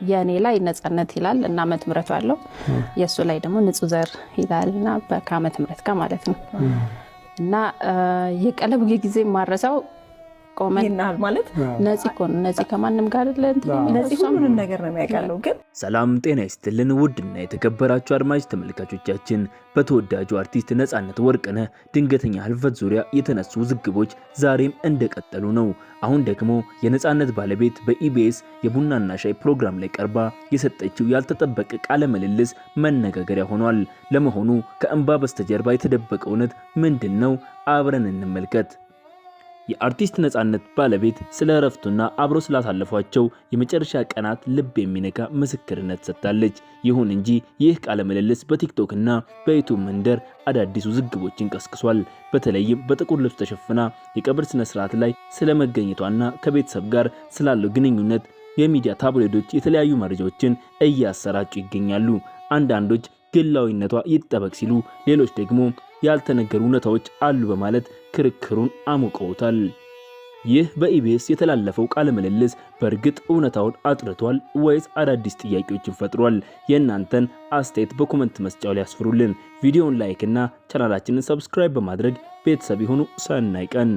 የእኔ ላይ ነጻነት ይላል እና ዓመተ ምሕረቱ አለው። የእሱ ላይ ደግሞ ንጹህ ዘር ይላል እና ከዓመተ ምሕረት ጋር ማለት ነው። እና የቀለብ ጊዜ ማረሳው ቆመን ይህን ያህል ማለት ነፂ እኮ ነው። ነፂ ከማንም ጋር አይደለ እንትን የሚለው። ነፂ እሷም ሁሉንም ነገር ነው የሚያውቃለው ግን ሰላም ጤና ይስጥልን ውድና የተከበራችሁ አድማጭ ተመልካቾቻችን፣ በተወዳጁ አርቲስት ነጻነት ወርቅነህ ድንገተኛ ህልፈት ዙሪያ የተነሱ ውዝግቦች ዛሬም እንደቀጠሉ ነው። አሁን ደግሞ የነጻነት ባለቤት በኢቢኤስ የቡናና ሻይ ፕሮግራም ላይ ቀርባ የሰጠችው ያልተጠበቀ ቃለ ምልልስ መነጋገሪያ ሆኗል። ለመሆኑ ከእንባ በስተጀርባ የተደበቀ እውነት ምንድን ነው? አብረን እንመልከት። የአርቲስት ነጻነት ባለቤት ስለ እረፍቱና አብሮ ስላሳለፏቸው የመጨረሻ ቀናት ልብ የሚነካ ምስክርነት ሰጥታለች። ይሁን እንጂ ይህ ቃለ ምልልስ በቲክቶክ እና በዩቱብ መንደር አዳዲስ ውዝግቦችን ቀስቅሷል። በተለይም በጥቁር ልብስ ተሸፍና የቀብር ስነ ስርዓት ላይ ስለመገኘቷና ከቤተሰብ ጋር ስላለው ግንኙነት የሚዲያ tabloid ኦች የተለያዩ መረጃዎችን እያሰራጩ ይገኛሉ። አንዳንዶች ግላዊነቷ ይጠበቅ ሲሉ፣ ሌሎች ደግሞ ያልተነገሩ እውነታዎች አሉ በማለት ክርክሩን አሙቀውታል። ይህ በኢቢኤስ የተላለፈው ቃለ ምልልስ በእርግጥ እውነታውን አጥርቷል ወይስ አዳዲስ ጥያቄዎችን ፈጥሯል? የእናንተን አስተያየት በ comment መስጫው ላይ ያስፍሩልን። ቪዲዮውን like እና ቻናላችንን subscribe በማድረግ ቤተሰብ ይሁኑ። ሰናይ ቀን።